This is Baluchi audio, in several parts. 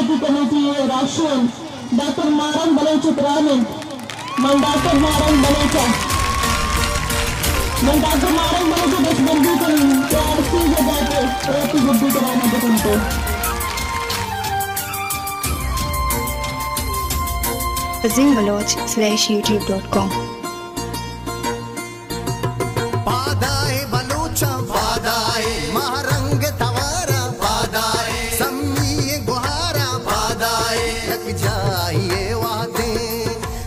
کمیٹی ءِ راہشون ڈاکٹر ماہ رنگ بلوچ ءِ تران انت۔ من ڈاکٹر ماہ رنگ بلوچ ءَ، من ڈاکٹر ماہ رنگ بلوچ ءَ دستبندی کنیں کہ آ اسٹیج ءَ جاکے وتی گڈی تران ءَ بکنت۔ Azeem Baloch slash YouTube dot com. پادائے بلوچاں پادائے، ماہ رنگ توارا پادائے، سمی گوہارا پادائے، یکجائی وہدیں،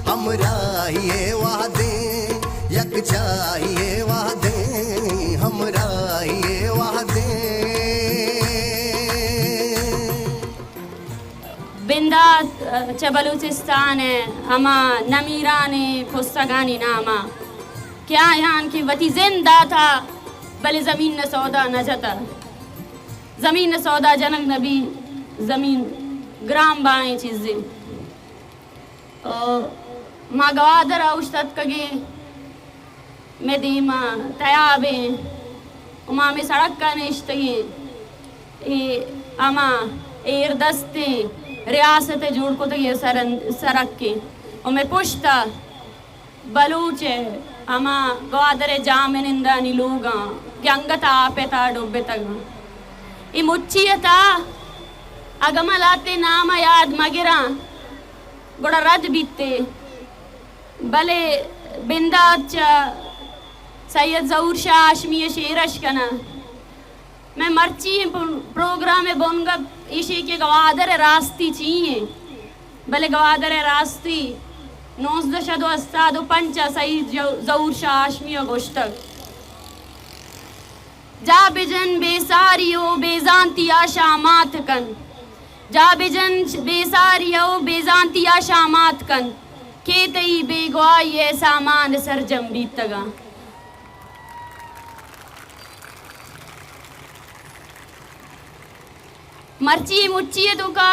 ہمراہی وہدیں، یکجائی وہدیں، ہمراہی وہدیں۔ بندات چہ بلوچستان ءِ ہما نمیرانیں پسگانی نام ءَ کہ آیان کہ وتی زند داتا بلے زمین ءِ سودا نہ جتا۔ زمین ءِ سودا جنگ نہ بی، زمین گران بہائیں چیزے۔ او ما گوادر ءَ اوشتاتکگیں، مئے دیما تیابیں، و ما ہمے سڑک ءَ نشتگیں۔ اے ہما ایردستیں ریاست ءِ جوڑ کتگیں سرن-، سڑکیں۔ و مئے پشت ءَ بلوچ ءِ ہما گوادر ءِ جاہمنندانی لوگاں کہ انگت آپ ءِ تہا ڈبتگاں۔ اے مچی ءِ تہا اگاں ما لہتے نام ءَ یاد مہ گراں، گڑا رد بیت ئے۔ بلے بندات چہ سید ظہور شاہ ہاشمی ءِ شعر اش کناں۔ مئے مرچی ءِ پرو-، پروگرام ءِ بنگپ ایشی کہ گوادر ءِ راستی چی ایں، بلے گوادر ءِ راستی نوزدہ سد و ہشتاد و پنچ ءَ سید جو-، ظہور شاہ ہاشمی ءَ گوشتگ۔ جا بجن بے ساری و بے زانتی ءَ شامات کن۔ جا بجن بے ساری و بے زانتی ءَ شامات کن۔ کہ تئی بے گواہی ءِ سامان سرجم بیتگاں۔ مرچی اے مچی ءِ توکا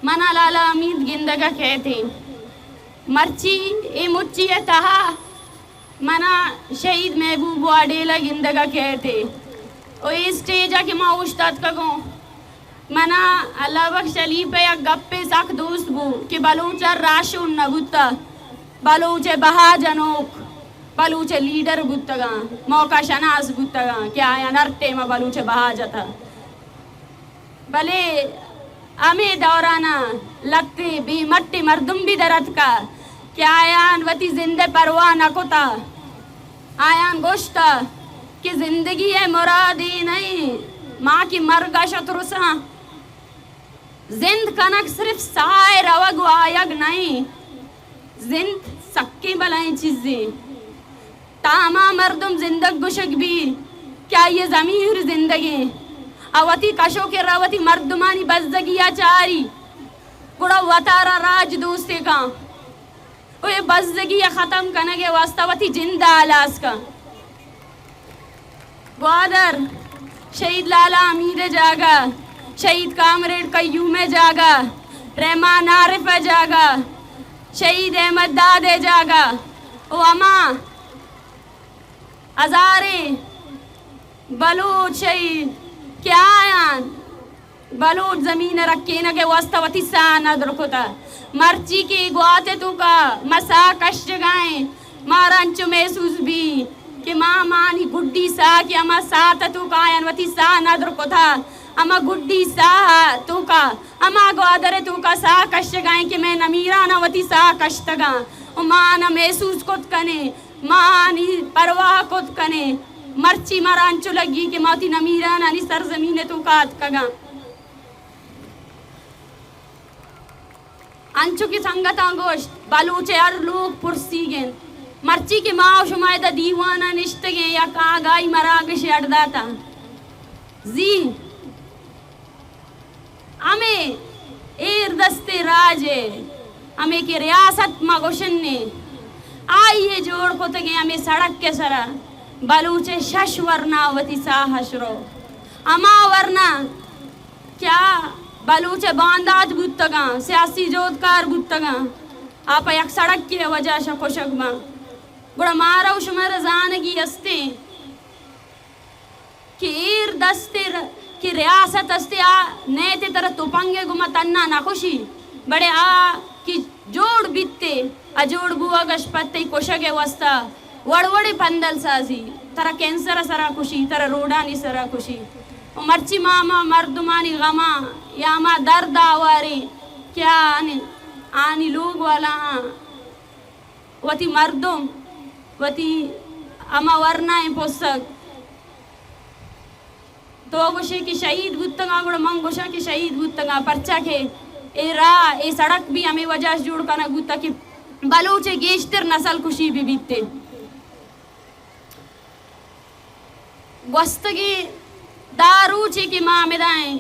منا لالا حمید گندگ ءَ کئیت ایں۔ مرچی اے مچی ءِ تہا منا شہید محبوب واڈیلہ گندگ ءَ کئیت ایں۔ و اے اسٹیج ءَ کہ ما اوشتاتکگوں، منا اللہ بخش علی پہ یک گپے سک دوست بو کہ بلوچ ءَ راہشون نہ بوتہ، بلوچ ءِ بہا جنوک، بلوچ ءِ لیڈر بوتگاں، موقع شناس بوتگاں کہ آیاں ہر ٹیم ءَ بلوچ ءِ بہا جتہ۔ بلے ہمے دوران ءَ لہتے بے مٹیں مردم بھی در اتکہ کہ آیان وتی زند ءِ پرواہ نہ کتہ۔ آیان گوشتہ کہ زندگی ءِ مراد اے نہ ایں، ما کہ مرگ ءَ شہ ترساں۔ زند کنگ صرف ساہ ءِ روگ و آیگ نہ ایں۔ زند سکیں بلائیں چیزے۔ تا ہما مردم زندگ گوشگ بی کہ آئی ءِ ضمیر زندگیں، آ وتی کش و کر ءَ وتی مردمانی بزگی ءَ چاری، گڑا وتارا راج دوستے کن و اے بزگی ءِ ختم کنگ ءِ واستہ وتی جند ءَ ہلاس کن۔ گوادر، شہید لالا حمید ءِ جاگہ، شہید کامریڈ قیوم ءِ جاگہ، رحمان عارف ءِ جاگہ، شہید احمد داد ءِ جاگہ و ہما ہزاریں بلوچ شہید کہ آیان بلوچ زمین ءِ رکینگ ءِ واستہ وتی ساہ ندر کتہ۔ مرچی کہ اے گوات ءِ توکا ما ساہ کشگا ایں، مارا انچو محسوس بی کہ ما ہمانی گڈی ساہ کہ ہما ساعت ءِ توکا آیان وتی ساہ ندر کتہ، ہما گڈی ساہ ءِ توکا، ہما گوادر ءِ توکا ساہ کشگا ایں کہ مئے نمیراناں وتی ساہ کشتگاں و ما آناں محسوس کت کنیں۔ ما آنی پرواہ کت کنیں۔ مرچی مارا انچو لگی کہ ما وتی نمیرانانی سرزمین ءِ توکا اتکگاں۔ انچو کہ سنگتاں گوشت، بلوچ ءِ ہر لوگ پرسیگ انت۔ مرچی کہ ما و شما ادا دیوان ءَ نشتگیں، یک آگاہی مراگشے اڈ داتہ۔ زی ہمے ایر دستیں راج ءِ، ہمے کہ ریاست ما گوشن ایں، آئی ءِ جوڑ کتگیں ہمے سڑک ءِ سرا بلوچ ءِ شش ورنا وتی ساہ اش رو۔ ہما ورنا کہ آ بلوچ ءِ باندات بوتگاں، سیاسی جہدکار بوتگاں، آ پہ یک سڑکے ءِ وجہ شہ کشگ باں۔ گڑا مارا و شمارا زانگی استیں کہ ایر دست ءِ ر-، کہ ریاست استے آ نیتے ترا تپنگ ءِ گوما تنا نہ کشی، بڑے آ کہ جوڑ بیتے، آ جوڑ بوگ اش پد تئی کشگ ءِ واسطہ وڑ وڑیں پندل سازی، ترا کینسر ءِ سرا کشی، ترا روڈانی سرا کشی۔ و مرچی ما ہما مردمانی غماں یا ہما درد آواریں کہ آ آنی، آنی لوگ والاہاں وتی مردم، وتی ہما ورنائیں پسگ، تو گوشے کہ شہید بوتگاں، گڑا من گوشاں کہ شہید بوتگاں، پرچا کہ اے راہ، اے سڑک بھی ہمے وجہ اش جوڑ کنگ بوتا کہ بلوچ ءِ گیشتر نسل کشی بہ بیتے۔ گوستگیں دہ روچے کہ ما ہمدائیں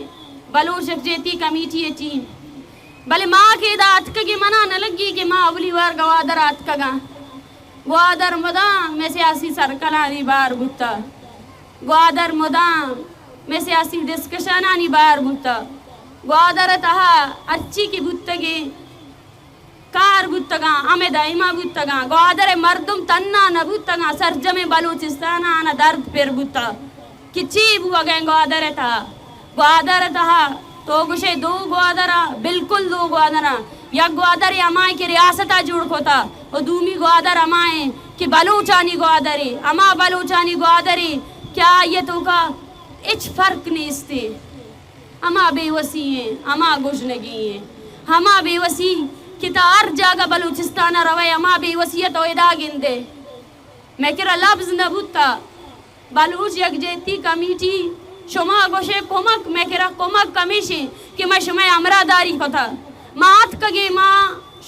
بلوچ یکجہتی کمیٹی ءِ ٹیم، بلے ما کہ ادا اتکگیں، منا نہ لگی کہ ما اولی وار گوادر ءَ اتکگاں۔ گوادر مدام مئے سیاسی سرکلانی بار بوتا، گوادر مدام مئے سیاسی ڈسکشنانی بار بوتا۔ گوادر ءِ تہا ہرچی کہ بوتگیں کار بوتگاں، ہمے دائما بوتگاں۔ گوادر ءِ مردم تنا نہ بوتگاں، سرجمیں بلوچستان ءَ آناں درد پر بوتگ کہ چی بوگ ءَ انت گوادر ءِ تہا۔ گوادر ءِ تہا تو گوشے دو گوادر ءَ، بالکل دو گوادر ءَ۔ یک گوادر ہما کہ ریاست ءَ جوڑ کتا و دومی گوادر ہما کہ بلوچانی گوادرے، ہما بلوچانی گوادرے کہ آئی ءِ توکا ہچ فرق نیستے۔ ہما بے وسی ایں، ہما گژنگی ایں، ہما بے وسی کہ تا ہر جاگہ بلوچستان ءَ روئے، ہما بے وسی ءَ تو ادا گندے۔ مئے کرا لبز نہ بوتا۔ بلوچ یکجہتی کمیٹی، شما گوشے کمک، مئے کرا کمک ہمیش ایں کہ ما شمئے ہمراہ داری کتا۔ ما اتکگیں، ما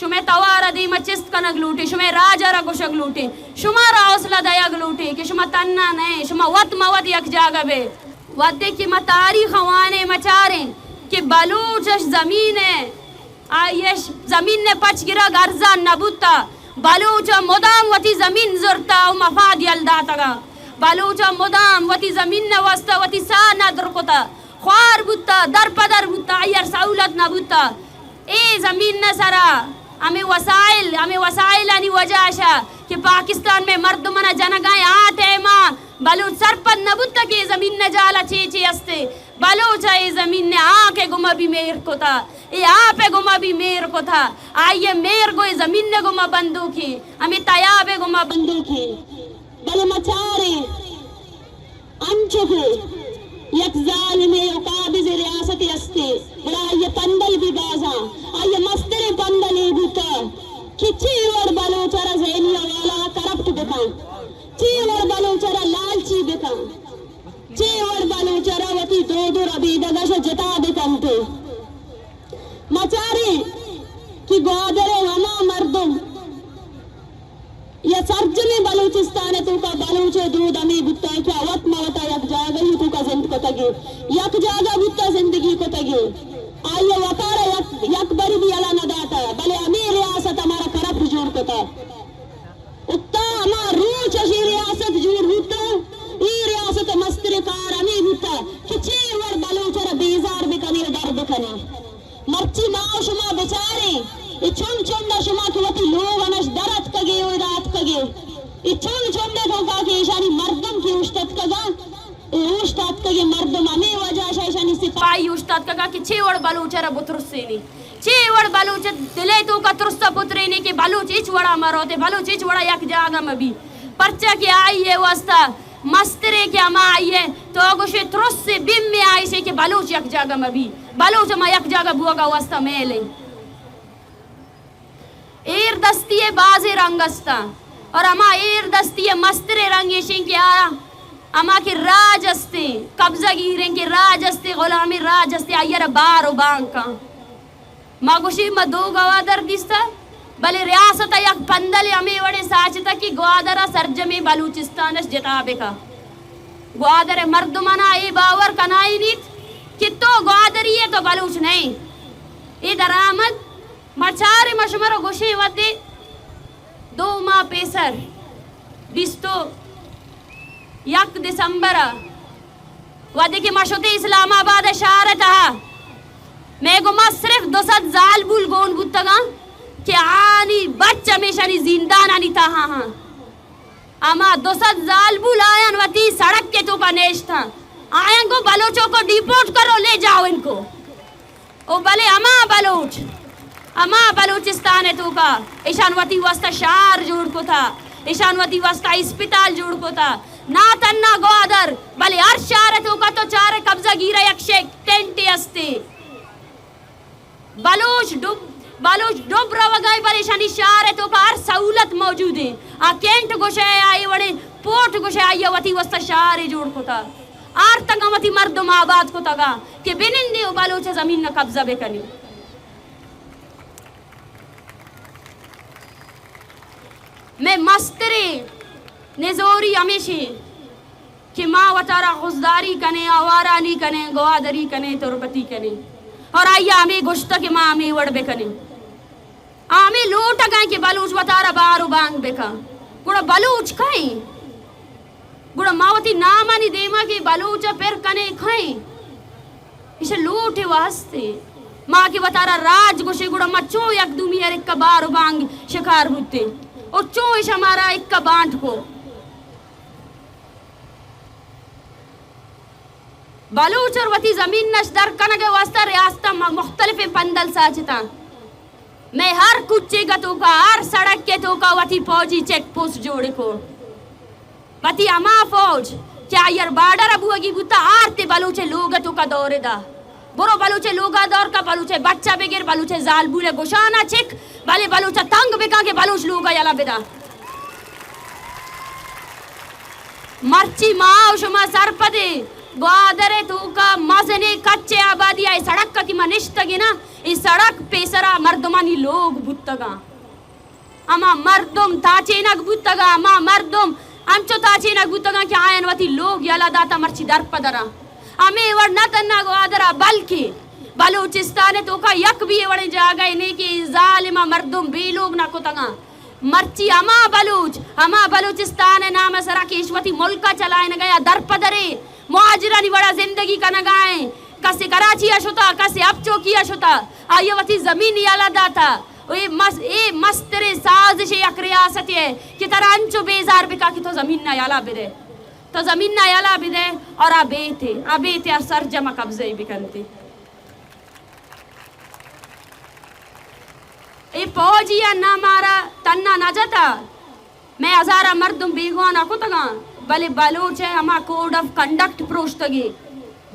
شمئے توار ءَ دیم ءَ چست کنگ لوٹیں، شمئے راج ءَ را گوشگ لوٹیں، شمارا حوصلہ دئیگ لوٹیں کہ شما تنا نہ ئے، شما وت مہ وت یک جاگہ بئے۔ وھدے کہ ما تاریخ ءَ وانیں، ما چاریں کہ بلوچ اش زمین ءِ، آئی اش زمین ءِ پچ گرگ ارزان نہ بوتا۔ بلوچ ءَ مدام وتی زمین زرتا و مفاد یل داتگا۔ بلوچ ءَ مدام وتی زمین ءِ واسطہ وتی ساہ ندر کتا، خوار بوتا، در پدر بوتا، آئی ءَ را سہولت نہ بوتا۔ اے زمین ءِ سرا ہمے وسائل، ہمے وسائلانی وجہ اشا کہ پاکستان مئے مردمانا جنگا ایں، آ ٹائما بلوچ سرپد نہ بوتا کہ اے زمین ءِ جالا چے چے استے۔ بلوچ ءَ اے زمین ءِ ہاک ءِ گوما بھی مہر کتا، اے آپ ءِ گوما بھی مہر کتا، آئی ءِ مہر گوں اے زمین ءِ گوما بندوکیں، ہمے تیاب ءِ گوما بندوکیں۔ بلے ما چاریں انچو کہ یک ظالمے و قابض ریاستے استے، گڑا آئی ءِ پندل بھی بازاں، آئی ءِ مستریں پندل اے بوتہ کہ چے وڑ بلوچ ءَ را ذہنی حوالہ ءَ کرپٹ بکن، چے وڑ بلوچ ءَ را لالچی بکن، چے وڑ بلوچ ءَ را وتی دود و ربیدگ ءَ شہ جتا بکنت۔ ما چاریں کہ گوادر ءِ ہما مردم یا سرجمیں بلوچستان ءِ توکا بلوچ ءِ دود ہمے بوتہ کہ آ وت مہ وتا یک جاگہے توکا زند کتگے، یک جاگہ بوتہ زندگی کتگے۔ آئی ءَ وتارا یک، یک بری بھی یلہ نہ داتہ، بلے ہمے ریاست ہمارا کرپٹ جوڑ کتہ۔ اتا ہما روچ اش اے ریاست جوڑ بوتہ، اے ریاست ءِ مستریں کار ہمے بوتہ کہ چے وڑ بلوچ ءَ را بیزار بکنے و در بکنے۔ مرچی ما و شما بچاریں، اے چنڈ چنڈ ءَ شما کہ وتی لوگ انش در اتکگے و ادا اتکگے، اے چنڈ چنڈ ءِ توکا کہ ایشانی مردم کہ اوشتاتکگاں، اے اوشتاتکگیں مردم ہمے وجہ اشا ایشانی سپاہی اوشتاتکگاں کہ چے وڑ بلوچ ءَ را بترسینی، چے وڑ بلوچ ءِ دل ءِ توکا ترس ءَ پترینی کہ بلوچ ہچ وڑا مہ روت، بلوچ ہچ وڑا یک جاگہ مہ بی، پرچا کہ آئی ءِ واسطہ مستریں کہ ہما آئی ءِ تو گوشے ترس ءِ بیم ءَ آ ایش ایں کہ بلوچ یک جاگہ مہ بی، بلوچ ہما یک جاگہ بوگ ءِ واسطہ میل ایں۔ ایر دستی ءِ بازیں رنگ استاں اور ہما ایر دستی ءِ مستریں رنگ ایش ایں کہ آ ہما کہ راج استیں، قبضہ گیریں کہ راج استیں، غلامیں راج استیں، آئی ءَ را بار و بانگ کن۔ ما گوشیں، ما دو گوادر دیستہ، بلے ریاست ءَ یک پندلے ہمے وڑیں ساچتہ کہ گوادر ءَ سرجمیں بلوچستان اش جتا بکا۔ گوادر ءِ مردمانا اے باور کنائینیت کہ تو گوادری ئے، تو بلوچ نہ ئے۔ اے درآمد ما چاریں، ما شمارا گوشیں، وھدے دو ماہ پیسر بیست و یک دسمبر ءَ وھدے کہ ما شتیں اسلام آباد ءِ شہر ءِ تہا، مئے گوما صرف دو سد زالبول گون بوتگاں کہ آنی بچ ہمیشانی زندانانی تہا آں۔ ہما دو سد زالبول آیان وتی سڑک ءِ توکا نشتاں۔ آیاں گو بلوچوں کو ڈیپورٹ کرو، لے جاؤ ان کو۔ او بلے ہما بلوچ، ہما بلوچستان ءِ توکا ایشان وتی واسطہ شہر جوڑ کتا، ایشان وتی واسطہ اسپتال جوڑ کتا، نا تنا گوادر، بلے ہر شہر ءِ توکا تو چارے قبضہ گیر ءِ یک شے ٹینٹ استے۔ بلوچ ڈب، بلوچ ڈب روگا ایں، بلے ایشانی شہر ءِ توکا ہر سہولت موجود ایں۔ آ کینٹ گوشے، آ اے وڑیں پورٹ گوشے، آئی ءَ وتی واسطہ شہرے جوڑ کتا۔ آرتگاں وتی مردم آباد کتگاں کہ بنندے و بلوچ زمین ءَ قبضہ بکنی۔ مئے مستریں نزوری ہمیشیں کہ ما وتارا خضداری کنیں، آوارانی کنیں، گوادری کنیں، تربتی کنیں۔ اور آئی ءَ ہمے گوشتہ کہ ما ہمے وڑ بکنیں۔ آ ہمے لوٹگاں کہ بلوچ وتارا بار و بانگ بکن۔ گڑا بلوچ کئیں؟ گڑا ما وتی نامانی دیما کہ بلوچ ءَ پر کنیں کئیں؟ ایشی لوٹ ءِ واسطے ما کہ وتارا راج گوشیں، گڑا ما چون یک دومی ءَ رکا بار و بانگ شکار بوتیں؟ اور چون ایشاں مارا اکا بانٹ کو؟ بلوچ اور وتی زمین نش در کنگ ءِ واسطہ ریاستاں م-، مختلفیں پندل ساچتاں۔ مئے ہر کوچے ءِ توکا، ہر سڑک ءِ توکا وتی فوجی چیک پوسٹ جوڑ کو۔ وتی ہما فوج کہ آئر بارڈر ءَ بوگی بوتا، آرتے بلوچ ءِ لوگ ءِ توکا دور دا۔ برو بلوچ ءِ لوگا دور کا، بلوچ ءِ بچہ بگر، بلوچ ءِ زالبول ءِ گوشانا چک، بلے بلوچ ءَ تنگ بکن کہ بلوچ لوگا یلا بدا۔ مرچی ما و شما سرپدیں، گوادر ءِ توکا مزنیں کچ ءِ آبادی ءَ، اے سڑک ءَ کہ ما نشتگیں نا، اے سڑک پیسرا مردمانی لوگ بوتگاں۔ ہما مردم تاچینگ بوتگاں، ہما مردم انچو تاچینگ بوتگاں کہ آیان وتی لوگ یلا داتا، مرچی در پدراں۔ ہمے وڑ نہ تنا گوادرا بلکہ بلوچستان ءِ توکا یک بھی اے وڑیں جاگہے نے کہ اے ظالماں مردم بے لوگ نہ کتگاں۔ مرچی ہما بلوچ، ہما بلوچستان ءِ نام ءِ سرا کہ ایش وتی ملک ءَ چلائینگ ءَ یا در پدرے مہاجرانی وڑا زندگی کنگ ءَ ایں، کسے کراچی ءَ شتا، کسے ہب چوکی ءَ شتا، آئی ءَ وتی زمین یلہ داتا۔ و اے مس-، اے مستریں سازش یک ریاستے کہ ترا انچو بیزار بکا کہ تو زمین ءَ یلہ بدے، تو زمین ءَ یلہ بدے اور آ بیتے، آ بیتے آ سرجم ءَ قبضہ بکنتے۔ اے پوجی ءَ نہ مارا تنا نہ جتا، مئے ہزاراں مردم بیگواہ نہ کتگاں، بلے بلوچ ءِ ہما کوڈ آف کنڈکٹ پروشتگے،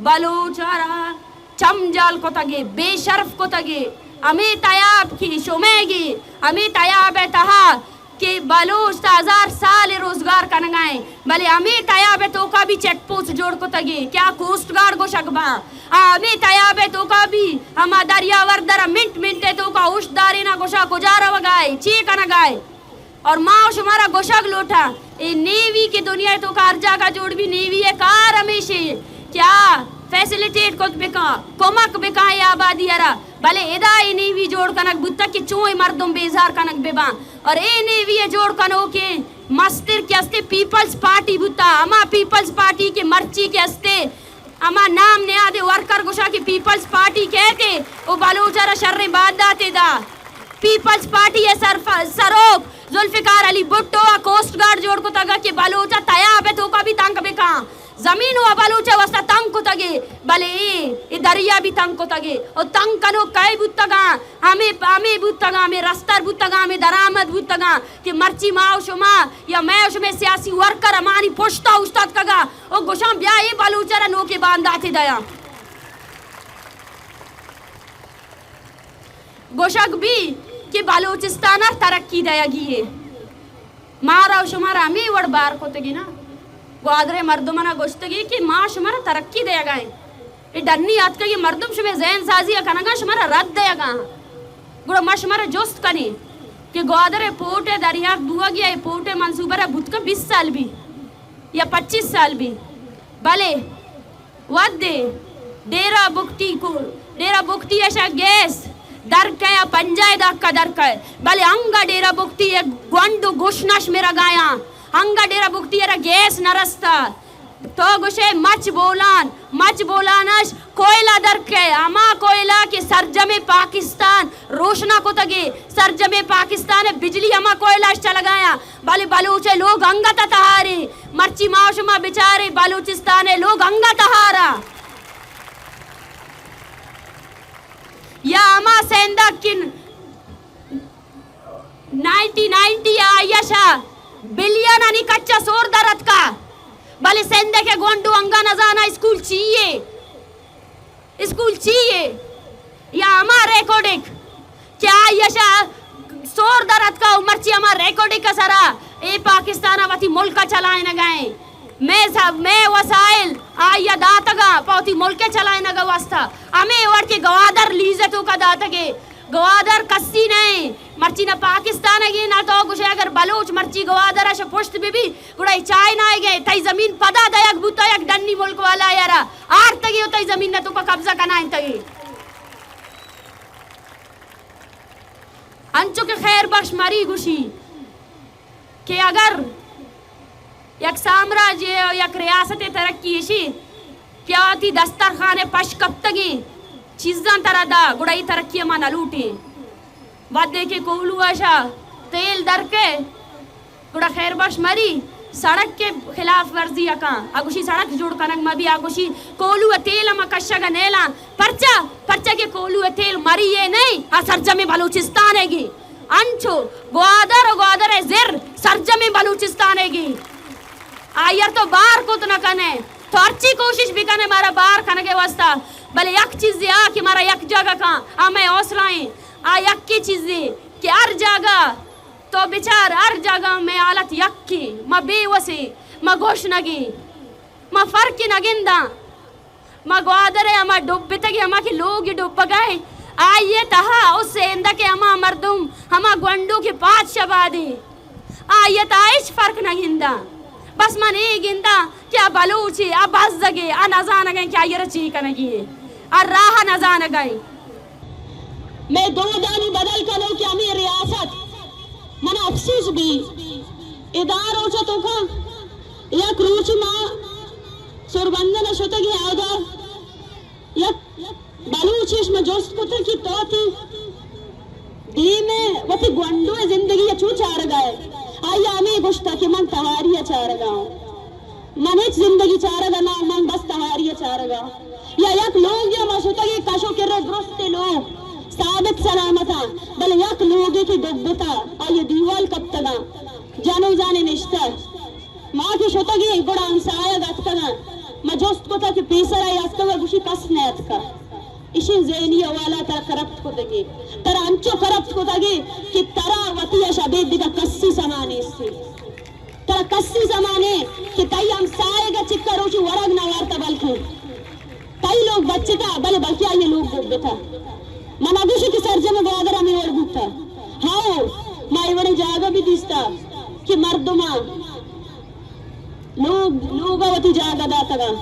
بلوچ ءَ را چم جال کتگے، بے شرف کتگے۔ ہمے تیاب کہ شمئیگے، ہمے تیاب ءِ تہا کہ بلوچ تا ہزار سال روزگار کنگا ایں، بلے ہمے تیاب ءِ توکا بھی چیک پوسٹ جوڑ کتگے کہ آ کوسٹ گارڈ گوشگ باں۔ آ ہمے تیاب ءِ توکا بھی ہما دریاور در منٹ منٹ ءِ توکا ہوش دارینا گوشا کجا روگا ئے، چے کنگا ئے؟ اور ما و شمارا گوشگ لوٹاں، اے نیوی کہ دنیا ءِ توکا ہر جاگہ جوڑ بی، نیوی ءِ کار ہمیشے کہ آ فیسلیٹیٹ کت بکاں، کمک بکاں اے آبادی ءَ را، بلے ادا اے نیوی جوڑ کنگ بوتگ کہ چون اے مردم بیزار کنگ بباں۔ اور اے نیوی ءِ جوڑ کنوکیں مستر کہ استے پیپلز پارٹی بوتا، ہما پیپلز پارٹی کہ مرچی کہ استے ہما نام نہادیں ورکر گوشاں کہ پیپلز پارٹی کئیت ءُ بلوچ ءَ را شریں بانداتے دا۔ پیپلز پارٹی ءِ سرف-، سروک ذوالفقار علی بھٹو ءَ کوسٹ گارڈ جوڑ کتگ کہ بلوچ ءَ تیاب ءِ توکا بھی تنگ بکاں۔ زمین ءَ بلوچ ءِ واسطہ تنگ کتگے، بلے اے، اے دریا بھی تنگ کتگے۔ ءُ تنگ کنوک کئے بوتگاں؟ ہمے، ہمے بوتگاں، ہمے رستر بوتگاں، ہمے درآمد بوتگاں کہ مرچی ما ءُ شما یا مئے ءُ شمئے سیاسی ورکر ہمانی پشت ءَ اوشتاتکگاں ءُ گوشاں بیا اے بلوچ ءَ را نوکیں بانداتے دیاں۔ گوشگ بی کہ بلوچستان ءَ ترقی دئیگی اے۔ مارا ءُ شمارا ہمے وڑ بار کتگی نا۔ گوادر ءِ مردماں گوشتگی کہ ما شمارا ترقی دئیگا ایں۔ اے ڈنی آتکگی مردم شمئے ذہن سازی ءَ کنگا، شمارا رد دئیگا۔ گڑا ما شمارا جست کنیں کہ گوادر ءِ پورٹ ءِ دریافت بوگ یا اے پورٹ ءِ منصوبہ را بوتکا بیست سال بی یا پچیس سال بی، بلے وھدے ڈیرہ بگٹی کو، ڈیرہ بگٹی ءَ شہ گیس در کئے ءُ پنجاہ دقیقہ در کئے، بلے انگا ڈیرہ بگٹی ءِ گونڈ ءُ گشنش مرگایاں، انگا ڈیرہ بگٹی ءَ را گیس نہ رستا۔ تو گوشے مچ بولان، مچ بولانش کوئلہ در کئے، ہما کوئلہ کہ سرجمیں پاکستان روشنا کتگے، سرجمیں پاکستان ءِ بجلی ہما کوئلہ اش چلگایاں، بلے بلوچ ءِ لوگ انگت ءَ تہاریں۔ مرچی ما شما بچاریں، بلوچستان ءِ لوگ انگت تہاراں۔ یا ہما سیندگ کہ نائنٹی نائنٹی ءَ آئی ءَ شہ بلینانی کچ ءَ سور در اتکا، بلے سندھ ءِ کہ گونڈو انگا نزاناں اسکول چی یے، اسکول چی یے؟ یا ہما ریکارڈنگ کہ آئی ءَ شہ سور در اتکا و مرچی ہما ریکارڈنگ ءِ سرا اے پاکستان ءَ وتی ملک ءَ چلائینگ ءَ ایں۔ مئے س-، مئے وسائل آئی ءَ داتگ ءَ پہ وتی ملک ءِ چلائینگ ءِ واستہ، ہمے وڑ کہ گوادر لیز ءِ توکا داتگ ئے، گوادر کسی نہ ایں، مرچی نہ پاکستان ئیگ ایں، نہ تو گوشے اگر بلوچ مرچی گوادر ءَ شہ پشت بہ بی، گڑا اے چائنا ئیگ ایں، تئی زمین پدا دئیگ بوتا یک ڈنی ملک والا ءَ را آرتگ ئے و تئی زمین ءِ توکا قبضہ کنائینتگ ئے۔ انچو کہ خیر بخش مری گوشی، کہ اگر یک سامراجے و یک ریاستے ترقی اشی کہ آ وتی دسترخان ءِ پش کپتگیں چیزاں ترا دا، گڑا اے ترقی ءَ ما نہ لوٹیں۔ وھدے کہ کوہلو ءَ شہ تیل در کئے، گڑا خیر بخش مری سڑک ءِ خلاف ورزی ءَ کن، آ گوشی سڑک جوڑ کنگ مہ بی، آ گوشی کوہلو ءِ تیل ءَ ما کشگ ءَ نیلاں۔ پرچا؟ پرچا کہ کوہلو ءِ تیل مری ءِ نئیں، آ سرجمیں بلوچستان ئیگ ایں۔ انچو گوادر و گوادر ءِ زر سرجمیں بلوچستان ئیگ ایں۔ آئی ءَ تو بار کت نہ کن ئے، تو ہرچی کوشش بہ کن ئے مارا بار کنگ ءِ واستہ، بلے یک چیزے آ کہ مارا یک جاگہ کن، آ مئے حوصلہ ایں۔ آ یکیں چیزے کہ ہر جاگہ تو بچار، ہر جاگہ مئے حالت یکیں، ما بے وسیں، ما گوشنگیں، ما فرق نہ گنداں۔ ما گوادر ءِ ہما ڈبتگیں، ہما کہ لوگ ڈبگا ایں، آئی ءِ تہا و سیندک ءِ ہما مردم، ہما گونڈو کہ پادشاہ بادیں، آئی ءِ تہا ہچ فرق نہ گنداں۔ بس من اے گنداں کہ آ بلوچے، آ بزگے، آ نزانگ ایں کہ آئی ءَ را چے کنگی ایں، آ راہ نزانگ ایں۔ مئے دودانی بدل کنوک کہ ہمے ریاست، من افسوس بی، ادا روچ ءِ توکا یک روچ ما سربندن ءَ شتگیں، اودا یک بلوچے اش ما جست کتگ کہ تو وتی دیم ءَ وتی گونڈو ءِ زندگی ءَ چو چارگا ئے؟ آئی ءَ ہمے گوشتگ کہ من تہاری ءَ چارگا آں، من ہچ زندگی چارگا نہ آں، من بس تہاری ءَ چارگا آں۔ یا یک لوگے ءَ ما شتگیں، کش و کر ءِ درستیں لوگ ثابت سلامت آں، بلے یک لوگے کہ ڈبتہ، آئی ءِ دیوال کپتگاں، جنوزانے نشتہ۔ ما کہ شتگیں، گڑا ہمسایگ اتکگاں، ما جست کتہ کہ پیسرا اے اتکگ؟ گوشی کس نہ اتکہ۔ اشی ذہنی حوالہ ترا کرپٹ کتگی، ترا انچو کرپٹ کتگی کہ ترا وتی اش ابید دگہ کسی سما نیستی۔ ترا کسی سما نے کہ تئی ہمسایگ ءَ چکا روچی ورگ نہ وارتہ، بلکیں تئی لوگ بچتہ، بلے بلکیں آئی ءِ لوگ ڈبتہ۔ من نہ گوشی کہ سرجم گوادر ہمے وڑ بوتہ۔ ہاؤ، ما اے وڑیں جاگہ بھی دیستہ کہ مردماں لوگ، لوگ ءَ وتی جاگہ داتگاں،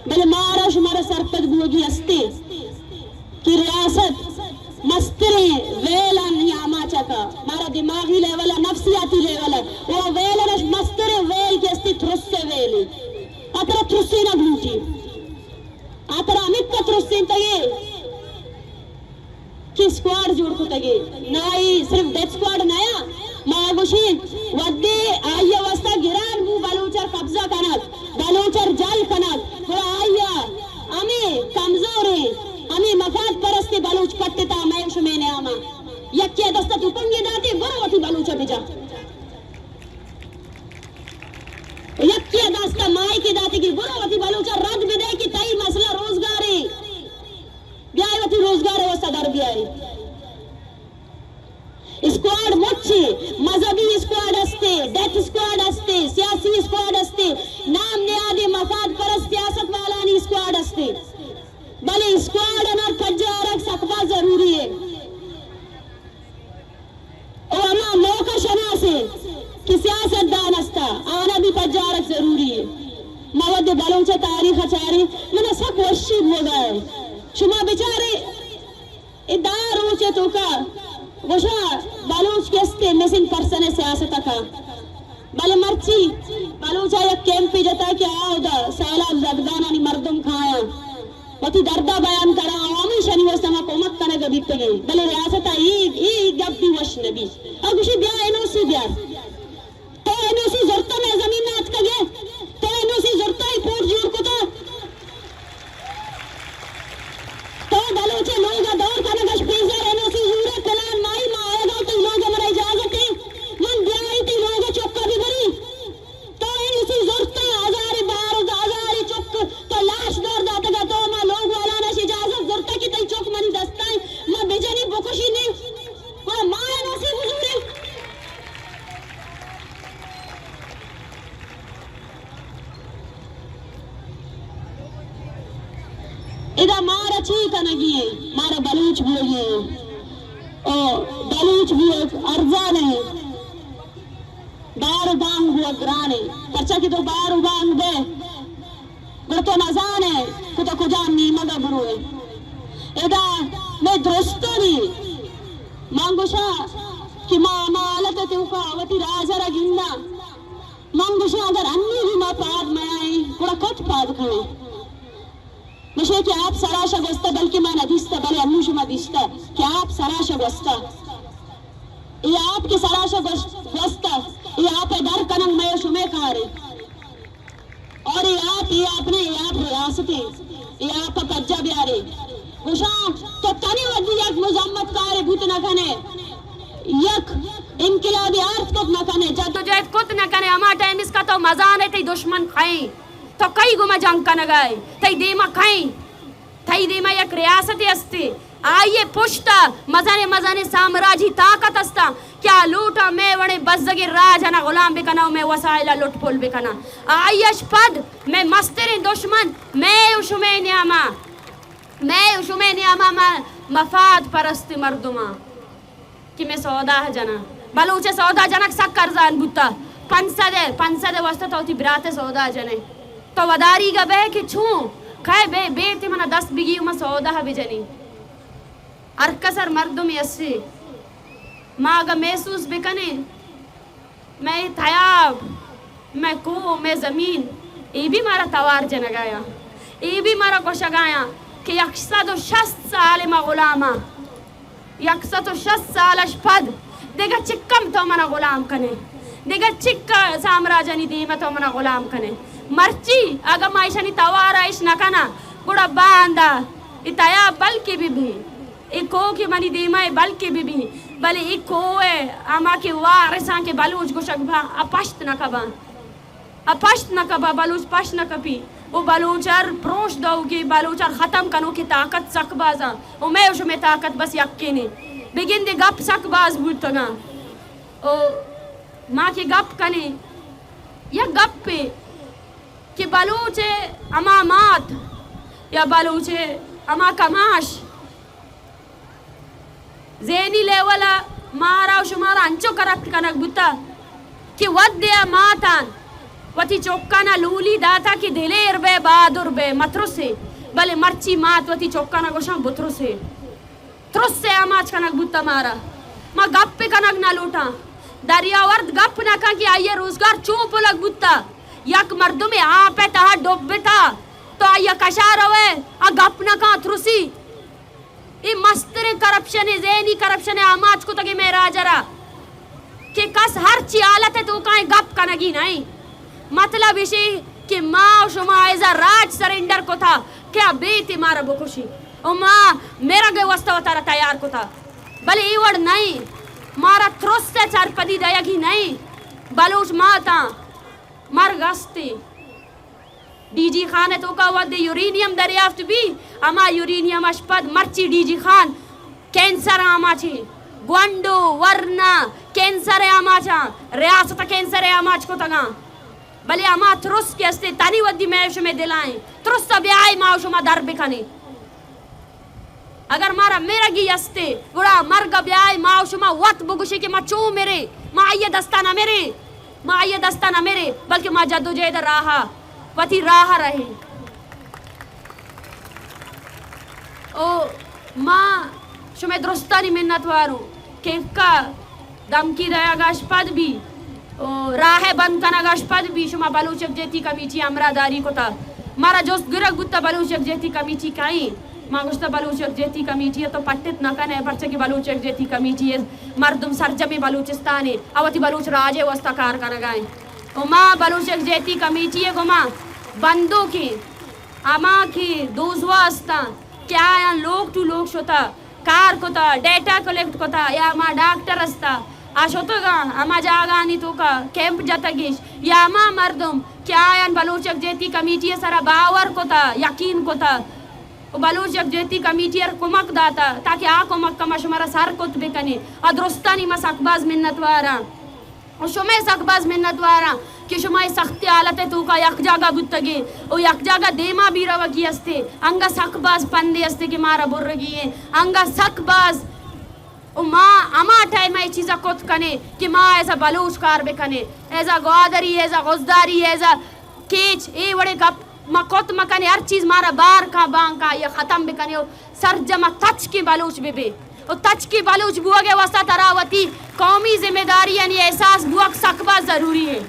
بلے مارا شمارا سرپد بوگی استیں کہ ریاست مستریں ویل ءَ نیاما چکا، مارا دماغی لیول ءَ، نفسیاتی لیول ءَ، او ویل ءَ مستریں ویل کہ استی ترس ءِ ویل ایں۔ آ ترا ترسینگ لوٹی۔ آ ترا ہمک ءَ ترسینتگے کہ اسکواڈ جوڑ کتگے۔ نہ، اے صرف ڈیتھ اسکواڈ نیا۔ ما گوشیں، وھدے آئی ءِ واستہ گران بو بلوچ ءَ را قبضہ کنگ، بلوچ ءَ را جھل کنگ، گڑا آئی ءَ ہمے کمزوریں، ہمے مفاد پرستیں بلوچ پٹتا مئے شمئے نیاما۔ یکے ءِ دست ءَ تپنگے داتے، برو وتی بلوچ ءَ بجا۔ یکے ءِ دست ءَ مائیکے داتے کہ برو وتی بلوچ ءَ رد بدے کہ تئی مسئلہ روزگارے۔ بیائے وتی روزگار ءِ واستہ در بیائے۔ اسکواڈ مچے، مذہبی اسکواڈ استے، ڈیتھ اسکواڈ استے، سیاسی اسکواڈ استے، نام نہادیں مفاد پرست سیاست والانی اسکواڈ استے۔ بلے اسکواڈ انار پجارگ سک باز ضروری ہے۔ او ہما موقع شناسے کہ سیاست دان استا، آنا بھی پجارگ ضروری ہے۔ ما وھدے بلوچ ءِ تاریخ ءَ چاریں، منا سک وشی بوگا ہے۔ شما بچارے، اے دہ روچ ءِ توکا گوشا بلوچ کہ استے مسنگ پرسن ءِ سیاست ءَ کا۔ بلے مرچی بلوچ ءَ یک کیمپے جتا کہ آ اودا سیلاب زدگانانی مردم کایاں، وتی درد ءَ بیان کناں، عوام ایشانی واستہ ما کمک کنگ ءَ بیتگیں، بلے ریاست ءَ اے، اے گپ بھی وش نہ بی۔ آ گوشی بیا این او سی بیار۔ تو این او سی زرتا مئے زمین ءَ اتکگ ئے؟ تو این او سی زرتا اے پورٹ جوڑ کتا؟ تو بلوچ ءِ لوگ ءَ دور کنگ اش پیسر این او سی زورے، پلان مائی ما آیگ ءَ، تئی لوگ ءَ منا اجازت ایں؟ من بیائی تئی لوگ ءَ چک ءَ ببری؟ تو این او سی زرتا، ہزارے بار، ہزارے چک، تو لاش دور داتگ ءَ، تو ما لوگ والاں اش اجازت زرتا کہ تئی چک منی دست ءَ ایں، ما بجنی بکشی نی؟ گڑا ما این او سی بزوریں؟ ادا مارا چی کنگی ایں؟ مارا بلوچ بوگی ایں۔ او بلوچ بوگ ارزان ایں۔ بار و بانگ بوگ گران ایں۔ پرچا کہ تو بار و بانگ دے، گڑا تو نزانے کہ تو کجام نیمگ ءَ بروئے۔ ادا مئے درستانی من گوشاں کہ ما ہما حالت ءِ توکا وتی راج ءَ را گنداں۔ من گوشاں اگر انی بھی ما پاد میائیں، گڑا کت پاد کنیں؟ گوشے کہ آپ سراشا گوستا، بلکہ ما ندیستا، بلے انو شما دیستا کہ آپ سراشا گوستا۔ اے آپ کہ سراشا گوس-، گوستا، اے آپ ءِ در کنگ مئے و شمئے کارے۔ اور اے آپ، اے آپ نے، اے آپ ریاست ایں، اے آپ ءَ پجا بیارے۔ گوشاں تو تنی ودی یک مزمت کارے بوت نہ کنے، یک انقلابی آرت کت نہ کنے، جدوجہد کت نہ کنے، ہما ٹائم اسکا تو مزانے تئی دشمن کئیں، تو کئی گوما جنگ کنگا ئے، تئی دیما کئیں، تئی دیما یک ریاستے ہستے، آئی ءِ پشت ءَ مزنیں مزنیں سامراجی طاقت استاں کہ آ لوٹاں مئے وڑیں بزگیں راج انا غلام بکناں و مئے وسائل ءَ لٹ پل بکناں۔ آئی اش پد مئے مستریں دشمن مئے و شمئے نیاما، مئے و شمئے نیاما ما مفاد پرست مردماں کہ مئے سودا جناں۔ بلوچ ءِ سودا جنگ سک ارزان بوتا۔ پنچ سد ءِ، پنچ سد ءِ واسطہ تو وتی برات ءِ سودا جنے۔ تو وداریگ ءَ بئے کہ چوں کئے بے، بے تے منا دست بگی و ما سودا بجنی۔ ہر کس ہر مردمے اسے۔ ما اگاں محسوس بکنیں، مئے تیاب، مئے کوہ، مئے زمین، اے بھی مارا توار جنگایاں، اے بھی مارا گوشگایاں کہ یک سد و شست سال ما غلاماں، یک سد و شست سال اش پد دگہ چکم تو منا غلام کنے، دگہ چک سامراجانی دیم تو منا غلام کنے۔ مرچی اگاں ما ایشانی توار اش نکناں، گڑا باندا اے تیاب بلکہ بہ بی۔ اے کوہ کہ منی دیما اے بلکیں بہ بی، بلے اے کوہ ءِ ہما کہ وارثاں کہ بلوچ گوشگ باں، آ پشت نہ کپاں۔ آ پشت نہ کپاں، بلوچ پشت نہ کپی۔ او بلوچ ءَ پروش دئوکیں، بلوچ ءَ ختم کنوکیں طاقت سک بازاں۔ او مئے و شمئے طاقت بس یکینے۔ بگندے گپ سک باز بوتگاں۔ او ما کہ گپ کنیں، یک گپے کہ بلوچ ءِ ہما مات یا بلوچ ءِ ہما کماش ذہنی لیول ءَ مارا و شمارا انچو کرپٹ کنگ بوتا کہ وھدے ءَ ماتاں وتی چکاں ءَ لولی داتا کہ دلیر بئے، بہادر بئے، مترسے، بلے مرچی مات وتی چکاں ءَ گوشاں بترسے۔ ترس ءِ آماچ کنگ بوتا مارا۔ ما گپ کنگ نہ لوٹاں۔ دریاورد گپ نہ کن کہ آئی ءِ روزگار چون پلگ بوتا۔ یک مردمے آپ ءِ تہا ڈبتا تو آئی ءَ کشا روئے، آ گپ نہ کن، ترسی۔ اے مستریں کرپشن ءِ، ذہنی کرپشن ءِ آماچ کتگ مئے راج ءَ را کہ کس ہرچی حالت ءِ توکا ایں گپ کنگی نہ ایں۔ مطلب ایشی کہ ما و شما ایز ءَ راج سرنڈر کتا کہ آ بیت مارا بکشی و ما مرگ ءِ واسطہ وتارا تیار کتا، بلے اے وڑ نہ ایں۔ مارا ترس ءِ سرپدی دئیگی نہ ایں۔ بلوچ ماتاں مرگ است ایں۔ ڈی جی خان ءِ توکا وھدے یورینیم دریافت بی، ہما یورینیم اش پد مرچی ڈی جی خان کینسر ءِ آماچیں، گونڈو، ورنا، کینسر ءِ آماچاں، ریاست ءَ کینسر ءِ آماچ کتگاں۔ بلے ہما ترس کہ استے تنی ودی مئے شمئے دلائیں، ترس ءَ بیائے ما و شما در بکنیں۔ اگر مارا مرگی استے، گڑا مرگ ءَ بیائے ما و شما وت بگوشیں کہ ما چون مریں، ما آئی ءِ دستا نہ مریں، ما آئی ءِ دستا نہ مریں، بلکہ ما جدوجہد ءِ راہ ءَ، وتی راہ ءَ رہیں۔ او ما شمئے درستانی منت واروں کہ اِنکا دمکی دئیگ ءَ اش پد بی او راہ ء بند کنگ اش پد بھی شما بلوچ یکجہتی کمیٹی ء ہمراہ داری کتا۔ مارا جست گرگ بوتا بلوچ یکجہتی کمیٹی کئیں؟ ما گوشتا بلوچ یکجہتی کمیٹی ء تو پٹت نہ کن ئے، پرچہ کہ بلوچ یکجہتی کمیٹی ء مردم سرجمیں بلوچستان ء، آ وتی بلوچ راج ء واسطہ کار کنگا ایں۔ و ما بلوچ یکجہتی کمیٹی ء گوما بندوکیں ہما کہ دوزواہ استاں کہ آیاں لوک ٹو لوک شتا، کار کتا، ڈیٹا کلیکٹ کتا، یا ہما ڈاکٹر استا، آ شتگاں ہما جاگہانی توکا کیمپ جتگش، یا ہما مردم کہ آیان بلوچ یکجہتی کمیٹی ء سرا باور کتا، یقین کتا، و بلوچ یکجہتی کمیٹی ء کمک داتا، تاکہ آ کمک ء ما شمارا سر کت بکنیں۔ آ درستانی ما سک باز منتواراں۔ و شمئے سک باز منتواراں کہ شما اے سختی حالت ء توکا یک جاگہ بوتگے و یک جاگہ دیما بی روگی استے، انگا سک باز پندے استے کہ مارا برگی ایں، انگا سک باز۔ و ما ہما ٹائم ء اے چیزا کت کنیں کہ ما ایز ا بلوچ کار بکنیں، ایز ا گوادری، ایز ا غزداری، ایز ا کیچ، اے وڑیں گپ ما کت مکنیں، ہر چیز مارا بار کا بانکا یا ختم بکنیں و سرجم ء تچکیں بلوچ ببیں۔ و تچکیں بلوچ بوگ ء واستہ ترا وتی قومی ذمہ داریانی احساس بوگ سک باز ضروری ہے۔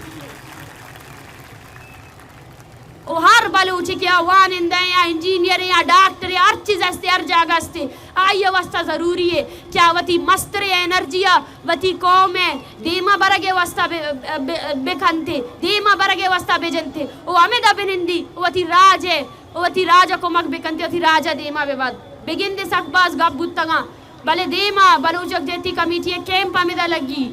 و ہر بلوچے کہ آ وانندہ ہیں، یا انجینئر ہیں، یا ڈاکٹر ہیں، ہر چیز ہستے، ہر جاگہ ہستے، آئی ء واستہ ضروری ہے کہ آ وتی مستریں انرجی ء وتی قوم ء دیما برگ ء واستہ بہ، بہ، بہ کنتے، دیما برگ ء واستہ بہ جنتے، و ہمدا بہ نندی، و وتی راج ء، و وتی راج ء کمک بہ کنتے، وتی راج ء دیما بہ بات۔ بگندے سک باز گپ بوتگاں، بلے دیما بلوچ یکجہتی کمیٹی ء کیمپ ہمدا لگی،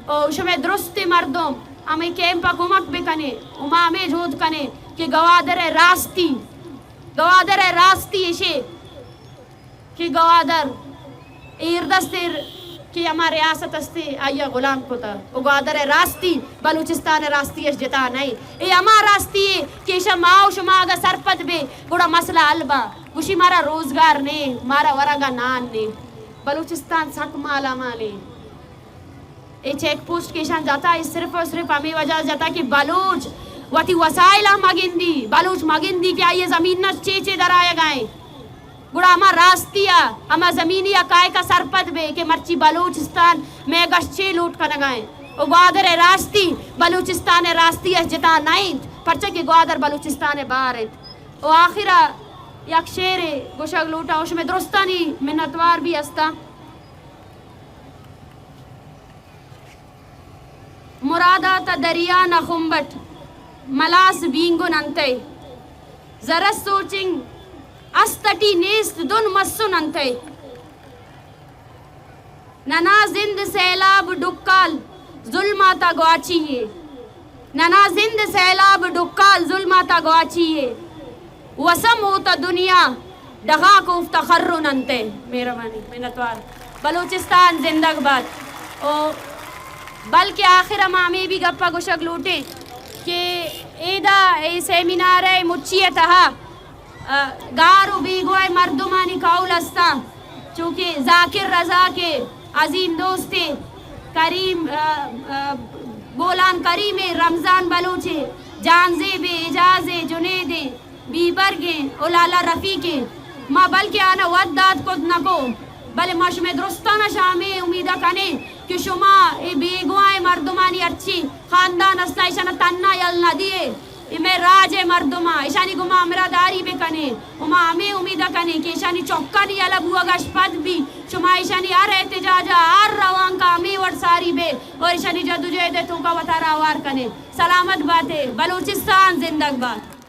و شمئے درستیں مردم ہمے کیمپ ء کمک بہ کنے، و ما ہمے جہد کنیں کہ گوادر ء راستی، گوادر ء راستی اشے کہ گوادر ایردست ایر کہ ہما ریاست استے، آئی ء غلام کتا۔ و گوادر ء راستی، بلوچستان ء راستی اش جتا نئے۔ اے ہما راستی اے کہ ایشاں ما و شما اگاں سرپد بے، گڑا مسئلہ حل با۔ گوشی، مارا روزگار نے، مارا ورگا نان نے۔ بلوچستان سک مالا مالے۔ اے چیک پوسٹ کہ ایشاں جتا، اے صرف و صرف ہمے وجہ جتا کہ بلوچ وتی وسائل ہم مگندی، بلوچ مگندی کہ آئی زمین نش چے چے درآیگا ایں۔ گڑا ہما راستی ء، ہما زمینی حقائق ء سرپد بے کہ مرچی بلوچستان مئے گشت چے لوٹ کنگا ایں۔ و گوادر ء راستی بلوچستان ء راستی اش جتا نہ انت، پرچا کہ گوادر بلوچستان ء بہر انت۔ و آخر ء یک شعرے گوشگ لوٹاں، و شمئے درستانی منتوار بھی ہستاں۔ مرادا تہ دریا نہ خمبٹ، ملاس بینگن انتئے۔ زرس سوچنگ است اٹی نیست دن مسن انتئے۔ ننا زند سیلاب ڈکال ظلماتا گواچی اے۔ ننا زند سیلاب ڈکال ظلماتا گواچی اے۔ وسم اوتا دنیا ڈغاک اوفتا خرن انتئے۔ مہربانی، منتوار۔ بلوچستان زندگ بات۔ او بلکہ آخر ما ہمے بھی گپا گوشگ لوٹیں کہ ایدا اے سیمینار ء مچی ء تہا ء، گار و بیگواہ مردمانی قول استاں، چونکہ ذاکر رضا کے عظیم دوستے، کریم، ء، ء، بولان کریمے، رمضان بلوچے، جان زیبے، اعجازے، جنیدے، بیبرگیں و لالا رفیقیں، ما بلکہ آنا وت داد کت نکو، بلے ما شمئے درستانا شہ ہمے امیدا کنیں کہ شما اے بیگواہیں مردمانی ہرچی خاندان استا، ایشانا تھنا یل نہ دیئے۔ اے مئے راج ء مردماں، ایشانی گوما ہمراہ داری بہ کنیں و ما ہمے امیدا کنیں کہ ایشانی چکانی یلہ بوہگا اش پد بھی شما ایشانی ہر احتجاجا، ہر روانکا ہمے وڑ ساری بے اور ایشانی جدوجہد ء توکا وتارا ہوار کنیں۔ سلامت باتے، بلوچستان زندگ بات۔